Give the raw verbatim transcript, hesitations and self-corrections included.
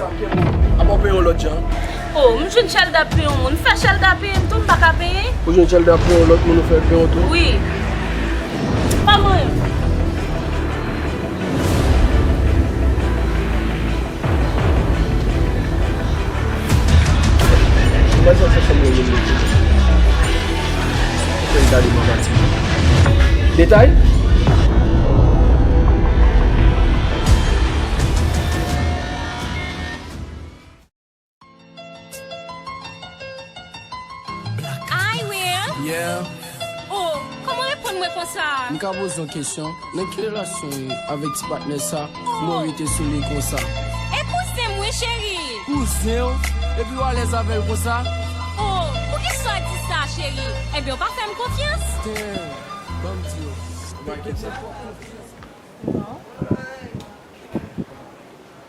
Apa w peye yon lòt jan? Oh, m jwenn Chelda ap peye yon moun. M fè Chelda peye m tou, m pa ka peye. Ou jwenn Chelda ap peye yon lòt moun, ou fè l peye w tou? Wi. Pa manyen. Ou pa sa, sa chanm mwen menm. Chelda li manman ti. Detay? Black. Hi, Will. Yeah. Oh, kòman w reponn mwen konsa? M ka poze yon kesyon? Nan ki relasyon w ye avèk ti patnè sa? Oh. Mwen rete sou li konsa. E kouzen m wi, cheri. Kouzen w? Epi w alèz avè l konsa? Oh, poukisa w di sa, cheri? Ebyen, w pa fè m konfyans? Damn. Ban m di w. Ou pa gen sa.